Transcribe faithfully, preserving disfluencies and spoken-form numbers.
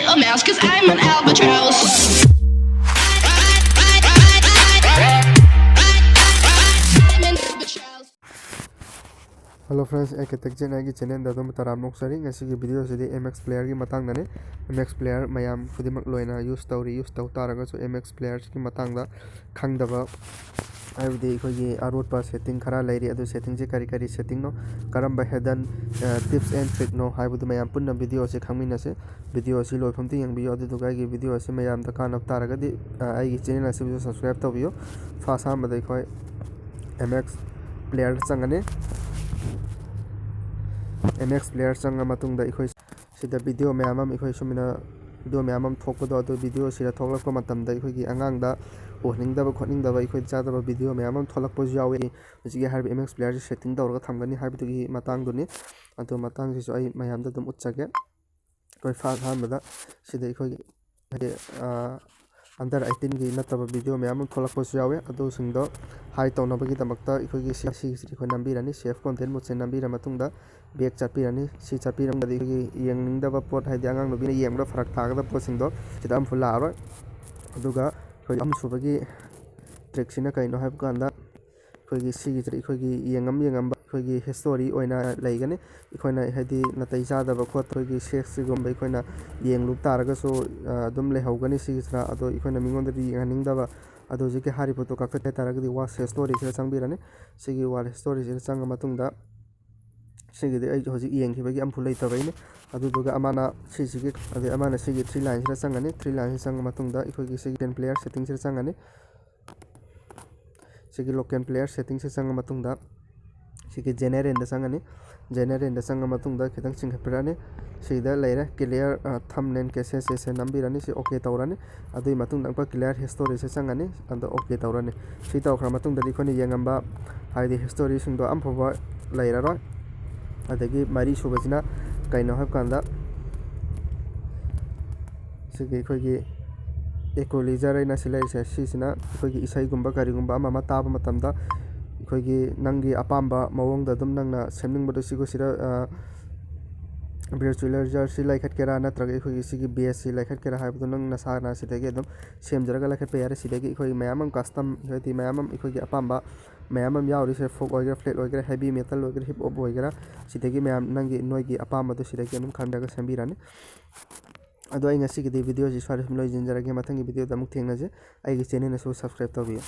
A mouse, cause I'm an albatross. I'm an albatross. Hello friends, ꯑꯩ ꯀꯦꯇꯦꯛ ꯖꯦꯟ ꯑꯩꯒꯤ ꯆꯦꯅꯦꯜꯗ ꯑꯗꯣꯝꯕꯨ ꯇꯔꯥꯝꯅ ꯑꯣꯛꯆꯔꯤ꯫ ꯉꯁꯤꯒꯤ ꯚꯤꯗꯤꯑꯣꯁꯤꯗꯤ ꯑꯦꯝ ꯑꯦꯛꯁ ꯄ꯭ꯂꯦꯌꯔꯒꯤ ꯃꯇꯥꯡꯗꯅꯤ꯫ ꯑꯦꯝ ꯑꯦꯛꯁ ꯄ꯭ꯂꯦꯌꯔ ꯃꯌꯥꯝ ꯈꯨꯗꯤꯡꯃꯛ ꯂꯣꯏꯅ ꯌꯨꯁ ꯇꯧꯔꯤ, ꯌꯨꯁ ꯇꯧ ꯇꯥꯔꯒꯁꯨ ꯑꯦꯝ ꯑꯦꯛꯁ ꯄ꯭ꯂꯦꯌꯔꯁꯤꯒꯤ ꯃꯇꯥꯡꯗ ꯈꯪꯗꯕ, ꯍꯥꯏꯕꯗꯤ ꯑꯩꯈꯣꯏꯒꯤ ꯑꯔꯣꯠꯄ ꯁꯦꯠꯇꯤꯡ ꯈꯔ ꯂꯩꯔꯤ꯫ ꯑꯗꯨ ꯁꯦꯠꯇꯤꯡꯁꯦ ꯀꯔꯤ ꯀꯔꯤ ꯁꯦꯠꯇꯤꯡꯅꯣ, ꯀꯔꯝꯕ ꯍꯤꯗꯟ ꯇꯤꯞꯁ ꯑꯦꯟ ꯇ꯭ꯔꯤꯛꯅꯣ ꯍꯥꯏꯕꯗꯨ ꯃꯌꯥꯝ ꯄꯨꯟꯅ ꯚꯤꯗꯤꯑꯣꯁꯦ ꯈꯪꯃꯤꯟꯅꯁꯦ꯫ ꯚꯤꯗꯤꯑꯣ ꯑꯁꯤ ꯂꯣꯏꯐꯝꯇ ꯌꯦꯡꯕꯤꯌꯨ꯫ ꯑꯗꯨꯗꯨꯒ ꯑꯩꯒꯤ ꯚꯤꯗꯤꯑꯣ ꯑꯁꯤ ꯃꯌꯥꯝꯗ ꯀꯥꯟꯅꯕ ꯇꯥꯔꯒꯗꯤ, ꯑ, ꯑꯩꯒꯤ ꯆꯦꯅꯦꯜ ꯑꯁꯤꯕꯨꯁꯨ ꯁꯕꯁꯀ꯭ꯔꯥꯏꯕ ꯇꯧꯕꯤꯌꯨ꯫ ꯐꯥꯔꯁ ꯑꯍꯥꯟꯕꯗ ꯑꯩꯈꯣꯏ ꯑꯦꯝ ꯑꯦꯛꯁ ꯄ꯭ꯂꯦꯌꯔꯗ ꯆꯪꯒꯅꯤ꯫ ꯑꯦꯝ ꯑꯦꯛꯁ ꯄ꯭ꯂꯦꯌꯔ ꯆꯪꯉ ꯃꯇꯨꯡꯗ ꯑꯩꯈꯣꯏ ꯁꯤꯗ ꯚꯤꯗꯤꯑꯣ ꯃꯌꯥꯝ ꯑꯃ, ꯑꯩꯈꯣꯏ ꯁꯨꯃꯥꯏꯅ ꯚꯤꯗꯤꯑꯣ ꯃꯌꯥꯝ ꯑꯃ ꯊꯣꯛꯄꯗꯣ, ꯑꯗꯨ ꯚꯤꯗꯤꯑꯣꯁꯤꯗ ꯊꯣꯛꯂꯛꯄ ꯃꯇꯝꯗ ꯑꯩꯈꯣꯏꯒꯤ ꯑꯉꯥꯡꯗ ꯎꯍꯟꯅꯤꯡꯗꯕ ꯈꯣꯠꯅꯤꯡꯗꯕ, ꯑꯩꯈꯣꯏ ꯆꯥꯗꯕ ꯚꯤꯗꯤꯑꯣ ꯃꯌꯥꯝ ꯑꯃ ꯊꯣꯛꯂꯛꯄꯁꯨ ꯌꯥꯎꯏ꯫ ꯍꯧꯖꯤꯛꯀꯤ ꯍꯥꯏꯔꯤꯕ ꯑꯦꯝ ꯑꯦꯛꯁ ꯄ꯭ꯂꯦꯌꯔꯁꯤ ꯁꯦꯠꯇꯤꯡ ꯇꯧꯔꯒ ꯊꯝꯒꯅꯤ ꯍꯥꯏꯕꯗꯨꯒꯤ ꯃꯇꯥꯡꯗꯨꯅꯤ꯫ ꯑꯗꯨ ꯃꯇꯥꯡꯁꯤꯁꯨ ꯑꯩ ꯃꯌꯥꯝꯗ ꯑꯗꯨꯝ ꯎꯠꯆꯒꯦ꯫ ꯑꯩꯈꯣꯏ ꯐꯥꯔꯁ ꯑꯍꯥꯟꯕꯗ ꯁꯤꯗ ꯑꯩꯈꯣꯏꯒꯤ ꯍꯥꯏꯗꯤ, ꯑ, ꯑꯟꯗꯔ ꯑꯩꯠꯇꯤꯟꯒꯤ ꯅꯠꯇꯕ ꯚꯤꯗꯤꯑꯣ ꯃꯌꯥꯝ ꯑꯃ ꯊꯣꯛꯂꯛꯄꯁꯨ ꯌꯥꯎꯋꯦ꯫ ꯑꯗꯨꯁꯤꯡꯗꯣ ꯍꯥꯏꯠ ꯇꯧꯅꯕꯒꯤꯗꯃꯛꯇ ꯑꯩꯈꯣꯏꯒꯤ ꯁꯤ, ꯁꯤꯒꯤꯁꯤꯗꯤ ꯑꯩꯈꯣꯏ ꯅꯝꯕꯤꯔꯅꯤ꯫ ꯁꯦꯐ ꯀꯣꯟꯇꯦꯟ ꯃꯣꯠꯁꯦ ꯅꯝꯕꯤꯔ ꯃꯇꯨꯡꯗ ꯕꯦꯛ ꯆꯠꯄꯤꯔꯅꯤ꯫ ꯁꯤ ꯆꯠꯄꯤꯔꯝꯕꯗꯤ ꯑꯩꯈꯣꯏꯒꯤ ꯌꯦꯡꯅꯤꯡꯗꯕ ꯄꯣꯠ, ꯍꯥꯏꯗꯤ ꯑꯉꯥꯡ ꯅꯨꯕꯤꯅ ꯌꯦꯡꯕꯗ ꯐꯔꯛ ꯇꯥꯒꯗꯕ ꯄꯣꯠꯁꯤꯡꯗꯣ ꯁꯤꯗ ꯑꯃꯐꯥꯎ ꯂꯥꯛꯑꯔꯣꯏ꯫ ꯑꯗꯨꯒ ꯑꯩꯈꯣꯏ ꯑꯍꯨꯝꯁꯨꯕꯒꯤ ꯇ꯭ꯔꯤꯛꯁꯤꯅ ꯀꯩꯅꯣ ꯍꯥꯏꯕ ꯀꯥꯟꯗ, ꯑꯩꯈꯣꯏꯒꯤ ꯁꯤꯒꯤꯁꯤꯗ ꯑꯩꯈꯣꯏꯒꯤ ꯌꯦꯡꯉꯝ ꯌꯦꯡꯉꯝꯕ ꯑꯩꯈꯣꯏꯒꯤ ꯍꯤꯁꯇꯣꯔꯤ ꯑꯣꯏꯅ ꯂꯩꯒꯅꯤ꯫ ꯑꯩꯈꯣꯏꯅ ꯍꯥꯏꯗꯤ ꯅꯥꯇꯩ ꯆꯥꯗꯕ ꯈꯣꯠꯄ, ꯑꯩꯈꯣꯏꯒꯤ ꯁꯦꯛꯁ ꯁꯤꯒꯨꯝꯕ ꯑꯩꯈꯣꯏꯅ ꯌꯦꯡꯂꯨꯕ ꯇꯥꯔꯒꯁꯨ, ꯑ, ꯑꯗꯨꯝ ꯂꯩꯍꯧꯒꯅꯤ ꯁꯤꯒꯤꯁꯤꯅ꯫ ꯑꯗꯣ ꯑꯩꯈꯣꯏꯅ ꯃꯤꯉꯣꯟꯗꯗꯤ ꯌꯦꯡꯍꯟꯅꯤꯡꯗꯕ꯫ ꯑꯗꯣ ꯍꯧꯖꯤꯛꯀꯤ ꯍꯥꯏꯔꯤꯕ ꯄꯣꯠꯇꯣ ꯀꯛꯊꯠꯀꯦ ꯍꯥꯏ ꯇꯥꯔꯒꯗꯤ ꯋꯥꯆ ꯍꯤꯁꯇꯣꯔꯤꯁꯤꯗ ꯆꯪꯕꯤꯔꯅꯤ꯫ ꯁꯤꯒꯤ ꯋꯥꯆ ꯍꯤꯁꯇꯣꯔꯤꯁꯤꯗ ꯆꯪꯉ ꯃꯇꯨꯡꯗ ꯁꯤꯒꯤꯗꯤ ꯑꯩ ꯍꯧꯖꯤꯛ ꯌꯦꯡꯈꯤꯕꯒꯤ ꯑꯝꯐꯨ ꯂꯩꯇꯕꯩꯅꯤ꯫ ꯑꯗꯨꯗꯨꯒ ꯑꯃꯅ ꯁꯤꯁꯤꯒꯤ, ꯑꯗꯩ ꯑꯃꯅ ꯁꯤꯒꯤ ꯊ꯭ꯔꯤ ꯂꯥꯏꯟꯁꯤꯗ ꯆꯪꯒꯅꯤ꯫ ꯊ꯭ꯔꯤ ꯂꯥꯏꯟꯁꯤꯗ ꯆꯪꯉ ꯃꯇꯨꯡꯗ ꯑꯩꯈꯣꯏꯒꯤ ꯁꯤꯒꯤ ꯇꯦꯟ ꯄ꯭ꯂꯦꯌꯔ ꯁꯦꯠꯇꯤꯡꯁꯤꯗ ꯆꯪꯒꯅꯤ꯫ ꯁꯤꯒꯤ ꯂꯣꯀꯦꯜ ꯄ꯭ꯂꯦꯌꯔ ꯁꯦꯠꯇꯤꯡꯁꯤꯗ ꯆꯪꯉ ꯃꯇꯨꯡꯗ ꯁꯤꯒꯤ ꯖꯦꯅꯦꯔꯦꯜꯗ ꯆꯪꯒꯅꯤ꯫ ꯖꯦꯅꯦꯔꯦꯜꯗ ꯆꯪꯉ ꯃꯇꯨꯡꯗ ꯈꯤꯇꯪ ꯆꯤꯡꯈꯠꯄꯤꯔꯛꯑꯅꯤ꯫ ꯁꯤꯗ ꯂꯩꯔꯦ ꯀ꯭ꯂꯤꯌꯥꯔ, ꯑ, ꯊꯝꯅꯦꯜ ꯀꯦꯁꯦꯁ ꯑꯁꯦ ꯅꯝꯕꯤꯔꯅꯤ꯫ ꯁꯤ ꯑꯣꯀꯦ ꯇꯧꯔꯅꯤ꯫ ꯑꯗꯨꯒꯤ ꯃꯇꯨꯡꯗ ꯑꯃꯨꯛꯀ ꯀ꯭ꯂꯤꯌꯥꯔ ꯍꯤꯁꯇꯣꯔꯤꯁꯦ ꯆꯪꯒꯅꯤ꯫ ꯑꯗ ꯑꯣꯀꯦ ꯇꯧꯔꯅꯤ꯫ ꯁꯤ ꯇꯧꯈ꯭ꯔ ꯃꯇꯨꯡꯗꯗꯤ ꯑꯩꯈꯣꯏꯅ ꯌꯦꯡꯉꯝꯕ, ꯍꯥꯏꯗꯤ ꯍꯤꯁꯇꯣꯔꯤꯁꯤꯡꯗꯣ ꯑꯃꯐꯥꯎꯕ ꯂꯩꯔꯔꯣꯏ꯫ ꯑꯗꯒꯤ ꯃꯔꯤ ꯁꯨꯕꯁꯤꯅ ꯀꯩꯅꯣ ꯍꯥꯏꯕ ꯀꯥꯟꯗ ꯁꯤꯒꯤ ꯑꯩꯈꯣꯏꯒꯤ ꯏꯀ꯭ꯋꯦꯂꯥꯏꯖꯔ ꯍꯥꯏꯅ ꯁꯤ ꯂꯩꯔꯤꯁꯦ, ꯁꯤꯁꯤꯅ ꯑꯩꯈꯣꯏꯒꯤ ꯏꯁꯩꯒꯨꯝꯕ ꯀꯔꯤꯒꯨꯝꯕ ꯑꯃ ꯑꯃ ꯇꯥꯕ ꯃꯇꯝꯗ ꯑꯩꯈꯣꯏꯒꯤ ꯅꯪꯒꯤ ꯑꯄꯥꯝꯕ ꯃꯑꯣꯡꯗ ꯑꯗꯨꯝ ꯅꯪꯅ ꯁꯦꯝꯅꯤꯡꯕꯗꯣ ꯁꯤꯒ ꯁꯤꯗ, ꯑ, ꯕ꯭ꯔꯦꯁ ꯇ꯭ꯋꯤꯂꯔ ꯖꯔꯁꯤ ꯂꯩꯈꯠꯀꯦꯔꯥ, ꯅꯠꯇ꯭ꯔꯒ ꯑꯩꯈꯣꯏꯒꯤ ꯁꯤꯒꯤ ꯕꯦꯁꯁꯤ ꯂꯩꯈꯠꯀꯦꯔꯥ ꯍꯥꯏꯕꯗꯣ ꯅꯪ ꯅꯁꯥꯅ ꯁꯤꯗꯒꯤ ꯑꯗꯨꯝ ꯁꯦꯝꯖꯔꯒ ꯂꯩꯈꯠꯄ ꯌꯥꯔꯦ꯫ ꯁꯤꯗꯒꯤ ꯑꯩꯈꯣꯏ ꯃꯌꯥꯝ ꯑꯃ custom, ꯍꯥꯏꯗꯤ ꯃꯌꯥꯝ ꯑꯃ ꯑꯩꯈꯣꯏꯒꯤ ꯑꯄꯥꯝꯕ ꯃꯌꯥꯝ ꯑꯃ ꯌꯥꯎꯔꯤꯁꯦ, ꯐꯣꯛ ꯑꯣꯏꯒꯦꯔꯥ, ꯐ꯭ꯂꯦꯠ ꯑꯣꯏꯒꯦꯔꯥ, ꯍꯦꯕꯤ ꯃꯦꯇꯜ ꯑꯣꯏꯒꯦꯔꯥ, ꯍꯤꯞ ꯍꯣꯞ ꯑꯣꯏꯒꯦꯔꯥ, ꯁꯤꯗꯒꯤ ꯃꯌꯥꯝ ꯅꯪꯒꯤ, ꯅꯣꯏꯒꯤ ꯑꯄꯥꯝꯕꯗꯣ ꯁꯤꯗꯒꯤ ꯑꯗꯨꯝ ꯈꯟꯕꯤꯔꯒ ꯁꯦꯝꯕꯤꯔꯅꯤ꯫ ꯑꯗꯣ ꯑꯩ ꯉꯁꯤꯒꯤꯗꯤ ꯚꯤꯗꯤꯑꯣꯁꯤ ꯁ꯭ꯋꯥꯏꯗ ꯁꯨꯝ ꯂꯣꯏꯁꯤꯟꯖꯔꯒꯦ꯫ ꯃꯊꯪꯒꯤ ꯚꯤꯗꯤꯑꯣꯗ ꯑꯃꯨꯛ ꯊꯦꯡꯅꯁꯦ꯫ ꯑꯩꯒꯤ ꯆꯦꯅꯦꯜꯗꯁꯨ subscribe ꯇꯧꯕꯤꯌꯨ꯫